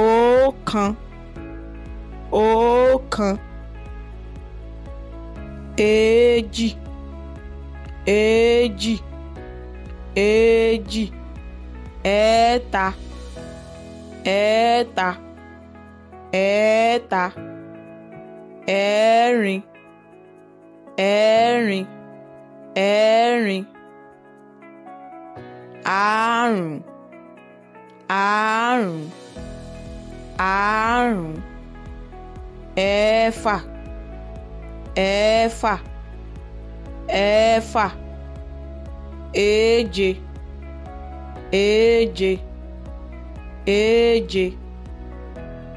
Ọ̀kan, ọ̀kan. Èjì, èjì, èjì. Ẹ̀ta, ẹ̀ta, ẹ̀ta. Ẹ̀rin, ẹ̀rin, ẹ̀rin. Àrún, àrún, àrún. Ẹ̀fà, ẹ̀fà, ẹ̀fà. Èje, èje, èje.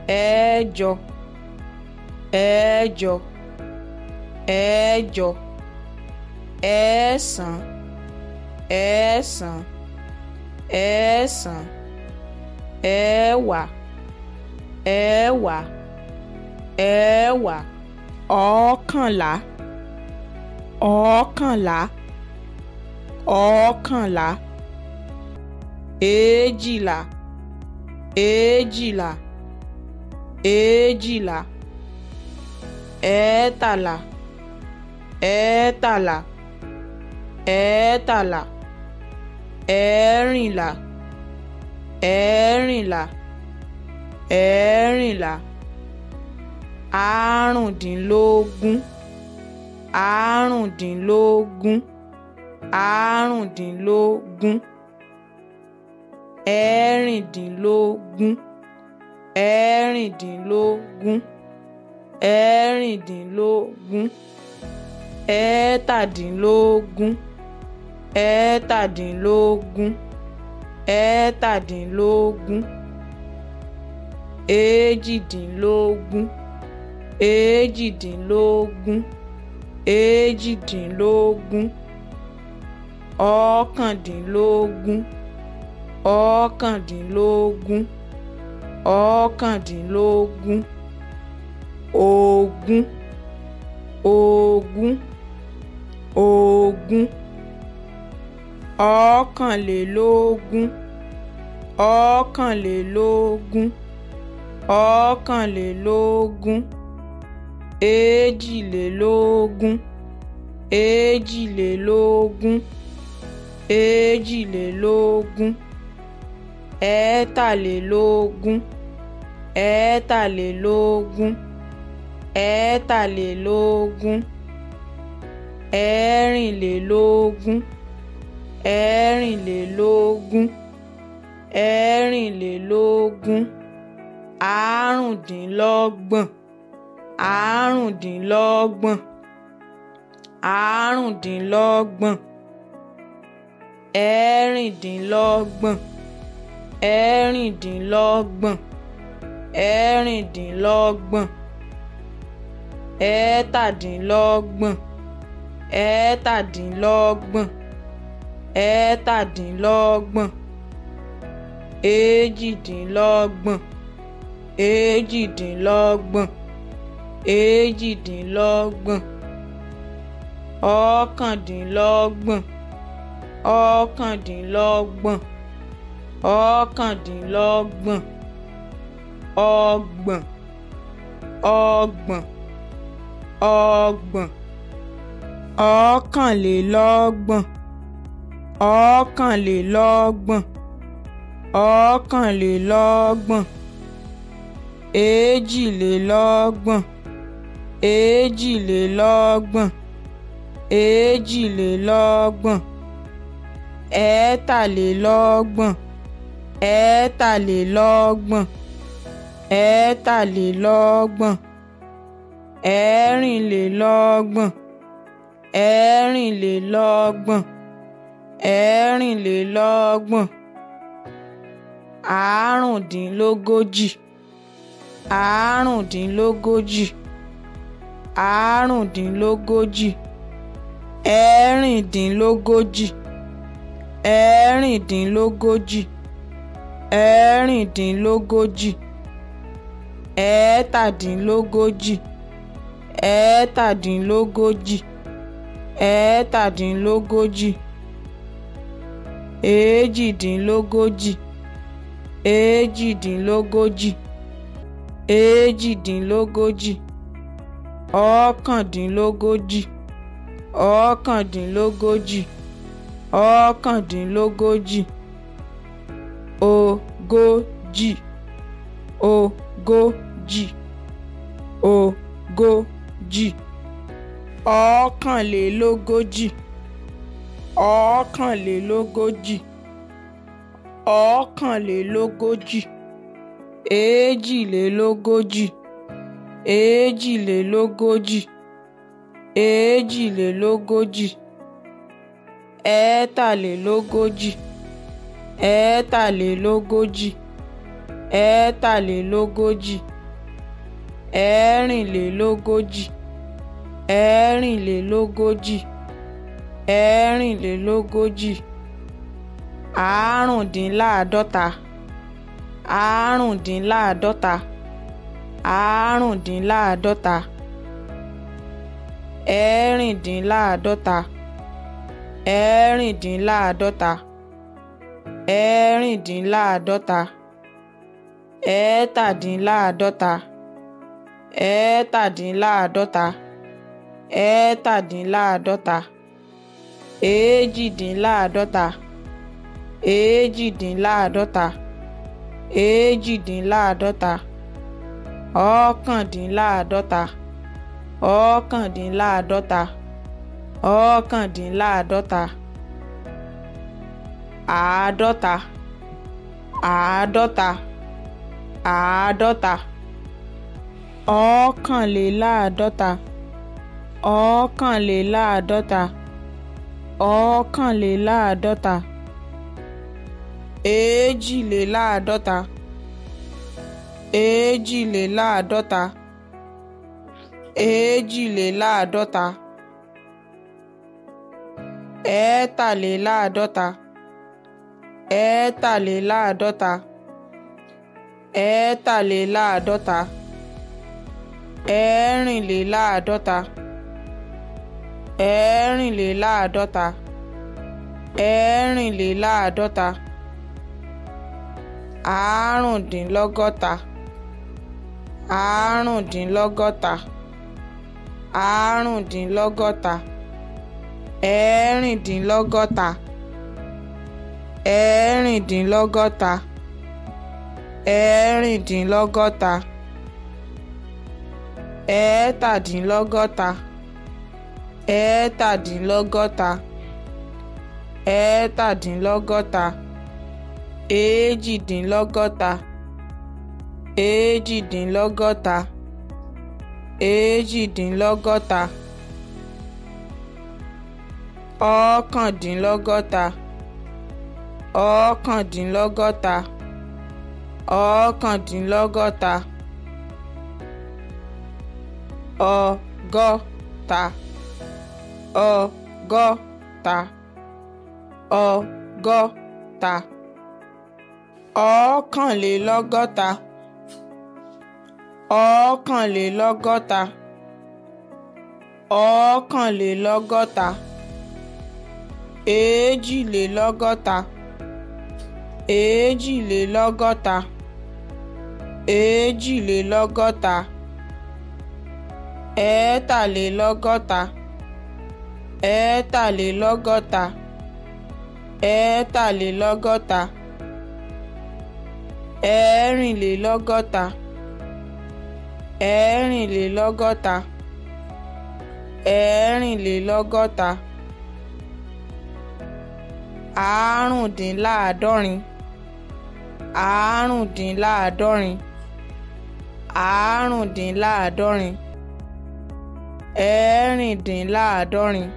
Ẹ̀jọ, ẹ̀jọ, ẹ̀jọ. Ẹ̀sán, ẹ̀sán, ẹ̀sán. Ẹ̀wá, ẹ̀wá, ẹ̀wá. Ọ̀kànlá, ọ̀kànlá, ọ̀kànlá. Èjìlá, èjìlá, èjìlá. Ẹ̀ẹ́tàlá, ẹ̀ẹ́tàlá, ẹ̀ẹ́tàlá. Ẹ̀ẹ́rìnlá, ẹ̀ẹ́rìnlá, ẹ̀ẹ́rìnlá. Àrúndínlógún, àrúndínlógún, àrúndínlógún. Ẹ̀rìndínlógún, ẹ̀rìndínlógún, ẹ̀rìndínlógún. Ẹ̀ẹ́tàdínlógún, ẹ̀ẹ́tàdínlógún, ẹ̀ẹ́tàdínlógún. Èjìdínlógún, èjìdínlógún, èjìdínlógún. Ọ̀kàndínlógún, ọ̀kàndínlógún, ọ̀kàndínlógún. Ogún, ogún, ogún. Ọ̀kànlélógún, ọ̀kànlélógún, ọ̀kànlélógún. Èjìlélógún, èjìlélógún, èjìlélógún. Ẹ̀ẹ́tàlélógún, ẹ̀ẹ́tàlélógún, ẹ̀ẹ́tàlélógún. Ẹ̀rìnlélógún, ẹ̀rìnlélógún, ẹ̀rìnlélógún. Àrúndínlọ́gbọ̀n, àrúndínlọ́gbọ̀n, àrúndínlọ́gbọ̀n. Ẹ̀rìndínlọ́gbọ̀n, ẹ̀rìndínlọ́gbọ̀n, ẹ̀rìndínlọ́gbọ̀n. Ẹ̀ẹ́tàdínlọ́gbọ̀n, ẹ̀ẹ́tàdínlọ́gbọ̀n, ẹ̀ẹ́tàdínlọ́gbọ̀n. Èjìdínlọ́gbọ̀n, èjìdínlọ́gbọ̀n, èjìdínlọ́gbọ̀n. Ọ̀kàndínlọ́gbọ̀n, ọ̀kàndínlọ́gbọ̀n, ọ̀kàndínlọ́gbọ̀n. Ọgbọ̀n, ọgbọ̀n, ọgbọ̀n. Ọ̀kànlélọ́gbọ̀n, ọ̀kànlélọ́gbọ̀n, ọ̀kànlélọ́gbọ̀n. Èjìlélọ́gbọ̀n, èjìlélọ́gbọ̀n, èjìlélọ́gbọ̀n. Ẹ̀ẹ́tàlélọ́gbọ̀n, ẹ̀ẹ́tàlélọ́gbọ̀n, ẹ̀ẹ́tàlélọ́gbọ̀n. Ẹ̀rìnlélọ́gbọ̀n, ẹ̀rìnlélọ́gbọ̀n, ẹ̀rìnlélọ́gbọ̀n. Àrúndínlógójì, àrúndínlógójì, àrúndínlógójì. Ẹ̀rìndínlógójì, ẹ̀rìndínlógójì, ẹ̀rìndínlógójì. Ẹ̀ẹ́tàdínlógójì, ẹ̀ẹ́tàdínlógójì, ẹ̀ẹ́tàdínlógójì. Èjìdínlógójì, èjìdínlógójì. Èjìdínlógójì, ọ̀kándínlógójì, ọ̀kándínlógójì, ọ̀kándínlógójì. Ogójì, ogójì, ogójì. Ọ̀kànlélógójì, ọ̀kànlélógójì, ọ̀kànlélógójì. Èjìlélógójì, èjìlélógójì, èjìlélógójì. Ẹ̀ẹ́tàlélógójì, ẹ̀ẹ́tàlélógójì, ẹ̀ẹ́tàlélógójì. Ẹ̀ẹ́rìnlélógójì, ẹ̀ẹ́rìnlélógójì, ẹ̀ẹ́rìnlélógójì. Àrùndínláàdọ́ta, àrùndínláàdọ́ta, àrùndínláàdọ́ta. Ẹ̀ẹ́rìndínláàdọ́ta, ẹ̀ẹ́rìndínláàdọ́ta, ẹ̀ẹ́rìndínláàdọ́ta. Ẹ̀ẹ́tàdínláàdọ́ta, ẹ̀ẹ́tàdínláàdọ́ta, ẹ̀ẹ́tàdínláàdọ́ta. Èjìdínláàdọ́ta, èjìdínláàdọ́ta, èjìdínláàdọ́ta. Ọ̀kàndínláàdọ́ta, ọ̀kàndínláàdọ́ta, ọ̀kàndínláàdọ́ta. Àádọ́ta, àádọ́ta, àádọ́ta. Ọ̀kànléláàdọ́ta, ọ̀kànléláàdọ́ta, ọ̀kànléláàdọ́ta. Èjìléláàdọ́ta, èjìléláàdọ́ta, èjìléláàdọ́ta. Ẹ̀ẹ́tàléláàdọ́ta, ẹ̀ẹ́tàléláàdọ́ta, ẹ̀ẹ́tàléláàdọ́ta. Ẹ̀ẹ́rìnléláàdọ́ta, ẹ̀ẹ́rìnléláàdọ́ta, ẹ̀ẹ́rìnléláàdọ́ta. Àrùndínlọ́gọ́ta, àrùndínlọ́gọ́ta, àrùndínlọ́gọ́ta. Ẹ̀ẹ́rìndínlọ́gọ́ta, ẹ̀ẹ́rìndínlọ́gọ́ta, ẹ̀ẹ́rìndínlọ́gọ́ta. Ẹ̀ẹ́tàdínlọ́gọ́ta, ẹ̀ẹ́tàdínlọ́gọ́ta, ẹ̀ẹ́tàdínlọ́gọ́ta. Èjìdínlọ́gọ́ta, èjìdínlọ́gọ́ta, èjìdínlọ́gọ́ta. Ọ̀kàndínlọ́gọ́ta, ọ̀kàndínlọ́gọ́ta, ọ̀kàndínlọ́gọ́ta. Ọgọ́ta, ọgọ́ta, ọgọ́ta. Ọ̀kànlélọ́gọ́ta, ọ̀kànlélọ́gọ́ta, ọ̀kànlélọ́gọ́ta. Èjìlélọ́gọ́ta, èjìlélọ́gọ́ta, èjìlélọ́gọ́ta. Ẹ̀ẹ́tàlélọ́gọ́ta, ẹ̀ẹ́tàlélọ́gọ́ta, ẹ̀ẹ́tàlélọ́gọ́ta. Ẹ̀ẹ́rìnlélọ́gọ́ta, ẹ̀ẹ́rìnlélọ́gọ́ta, ẹ̀ẹ́rìnlélọ́gọ́ta. Àrùndínláàdọ́rin, àrùndínláàdọ́rin, àrùndínláàdọ́rin. Ẹ̀ẹ́rìndínláàdọ́rin,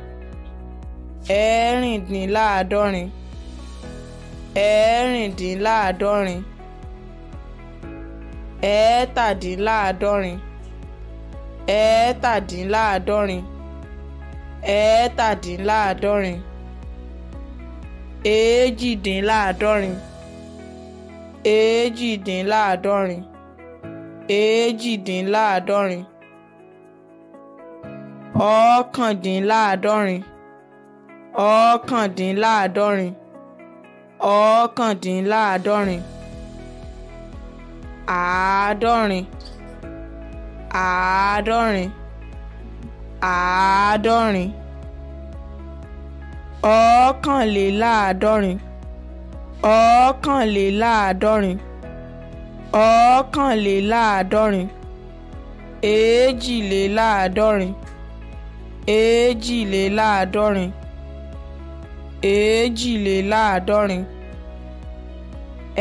ẹ̀ẹ́rìndínláàdọ́rin, ẹ̀ẹ́rìndínláàdọ́rin. Ẹ̀ẹ́tàdínláàdọ́rin, ẹ̀ẹ́tàdínláàdọ́rin, ẹ̀ẹ́tàdínláàdọ́rin. Èjìdínláàdọ́rin, èjìdínláàdọ́rin, èjìdínláàdọ́rin. Ọ̀kàndínláàdọ́rin, ọ̀kàndínláàdọ́rin, ọ̀kàndínláàdọ́rin. Àádọ́rin. Àádọ́rin, àádọ́rin. Ọ̀kànléláàádọ́rin, ọ̀kànléláàádọ́rin, ọ̀kànléláàádọ́rin. Èjìléláàádọ́rin, èjìléláàádọ́rin, èjìléláàádọ́rin.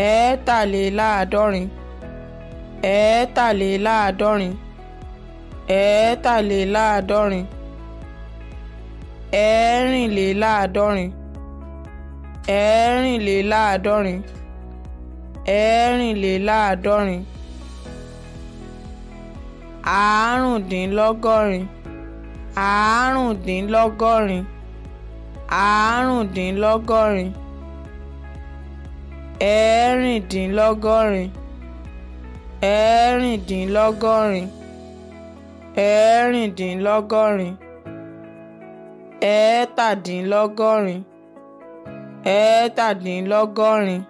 Ẹ̀ẹ́tàléláàádọ́rin, ẹ̀ẹ́tàléláàádọ́rin, ẹ̀ẹ́tàléláàádọ́rin. Ẹ̀ẹ́rìnléláàádọ́rin, ẹ̀ẹ́rìnléláàádọ́rin, ẹ̀ẹ́rìnléláàádọ́rin. Àrùndínlọ́gọ́rin, àrùndínlọ́gọ́rin, àrùndínlọ́gọ́rin. Ẹ̀ẹ́rìndínlọ́gọ́rin, ẹ̀ẹ́rìndínlọ́gọ́rin, ẹ̀ẹ́rìndínlọ́gọ́rin. Ẹ̀ẹ́tàdínlọ́gọ́rin, ẹ̀ẹ́tàdínlọ́gọ́rin,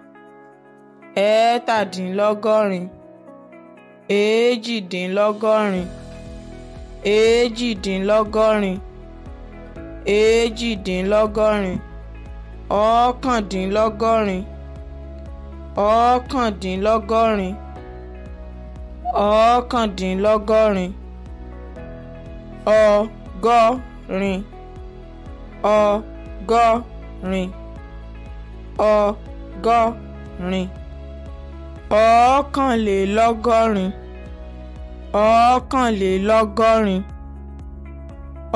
ẹ̀ẹ́tàdínlọ́gọ́rin. Èjìdínlọ́gọ́rin, èjìdínlọ́gọ́rin, èjìdínlọ́gọ́rin. Ọ̀kàndínlọ́gọ́rin, ọ̀kàndínlọ́gọ́rin, ọ̀kàndínlọ́gọ́rin. Ọgọ́rin, ọgọ́rin, ọgọ́rin. Ọ̀kànlélọ́gọ́rin, ọ̀kànlélọ́gọ́rin,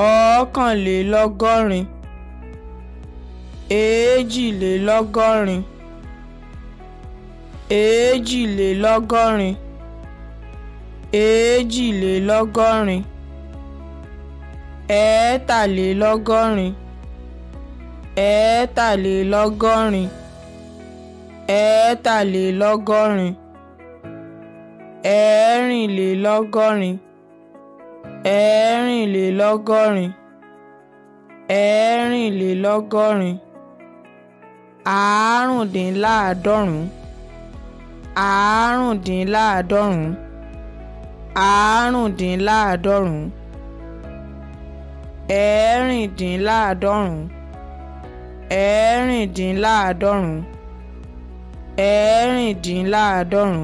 ọ̀kànlélọ́gọ́rin. Èjìlélọ́gọ́rin, èjìlélọ́gọ́rin, èjìlélọ́gọ́rin. Ẹ̀ẹ́tàlélọ́gọ́rin, ẹ̀ẹ́tàlélọ́gọ́rin, ẹ̀ẹ́tàlélọ́gọ́rin. Ẹ̀ẹ́rìnlélọ́gọ́rin, ẹ̀ẹ́rìnlélọ́gọ́rin, ẹ̀ẹ́rìnlélọ́gọ́rin. Àrùndínláàádọ́rùn, àrùndínláàádọ́rùn, àrùndínláàádọ́rùn. Ẹ̀ẹ́rìndínláàádọ́rùn, ẹ̀ẹ́rìndínláàádọ́rùn, ẹ̀ẹ́rìndínláàádọ́rùn.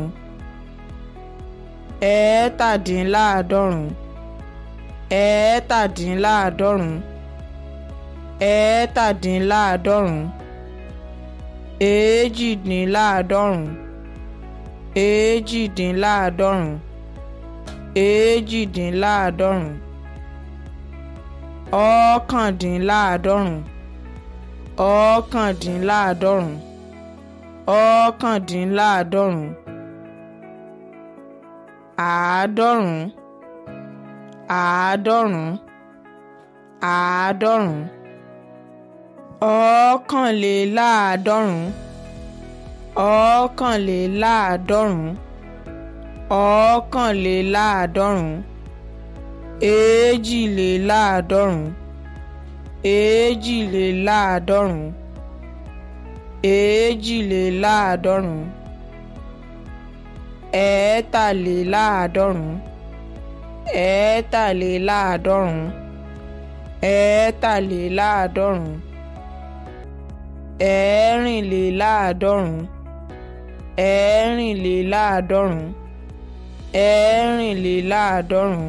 Ẹ̀ẹ́tàdínláàádọ́rùn, ẹ̀ẹ́tàdínláàádọ́rùn, ẹ̀ẹ́tàdínláàádọ́rùn. Èjìdínláàádọ́rùn, èjìdínláàádọ́rùn, èjìdínláàádọ́rùn. Ọ̀kàndínláàádọ́rùn, ọ̀kàndínláàádọ́rùn, ọ̀kàndínláàádọ́rùn. Àádọ́rùn, àádọ́rùn, àádọ́rùn. Ọ̀kànléláàádọ́rùn, ọ̀kànléláàádọ́rùn, ọ̀kànléláàádọ́rùn. Èjìléláàádọ́rùn, èjìléláàádọ́rùn, èjìléláàádọ́rùn. Ẹ̀ẹ́tàléláàádọ́rùn, ẹ̀ẹ́tàléláàádọ́rùn, ẹ̀ẹ́tàléláàádọ́rùn. Ẹ̀ẹ́rìnléláàádọ́rùn, ẹ̀ẹ́rìnléláàádọ́rùn, ẹ̀ẹ́rìnléláàádọ́rùn.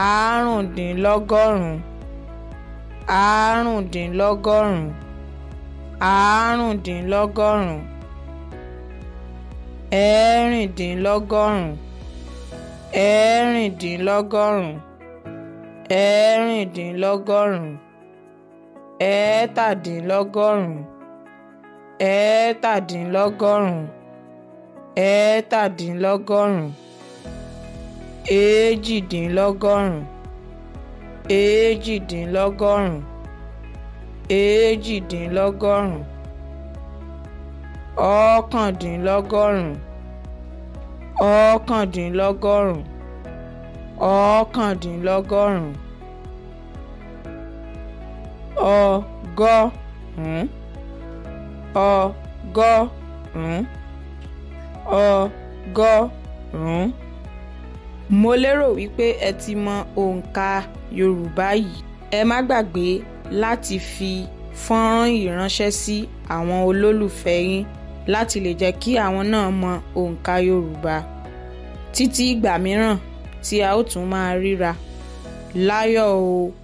Àrùndínlọ́gọ́rùn, àrùndínlọ́gọ́rùn, àrùndínlọ́gọ́rùn. Ẹ̀ẹ́rìndínlọ́gọ́rùn, ẹ̀ẹ́rìndínlọ́gọ́rùn, ẹ̀ẹ́rìndínlọ́gọ́rùn. Ẹ̀ẹ́tàdínlọ́gọ́rùn, ẹ̀ẹ́tàdínlọ́gọ́rùn, ẹ̀ẹ́tàdínlọ́gọ́rùn. Èjìdínlọ́gọ́rùn, èjìdínlọ́gọ́rùn, èjìdínlọ́gọ́rùn. Ọ̀kàndínlọ́gọ́rùn, ọ̀kàndínlọ́gọ́rùn, ọ̀kàndínlọ́gọ́rùn. Ọgọ́rùn, ọgọ́rùn, ọgọ́rùn. Mo lérò wípé ẹ ti mọ òǹkà Yorùbá yìí. Ẹ má gbàgbé láti fi fọ́nrán yìí ránṣẹ́ sí àwọn olólùfẹ́ yín láti lè jẹ́ kí àwọn náà mọ òǹkà Yorùbá. Títí ìgbà mìíràn tí a ó tún máa ríra. Láyọ̀ o.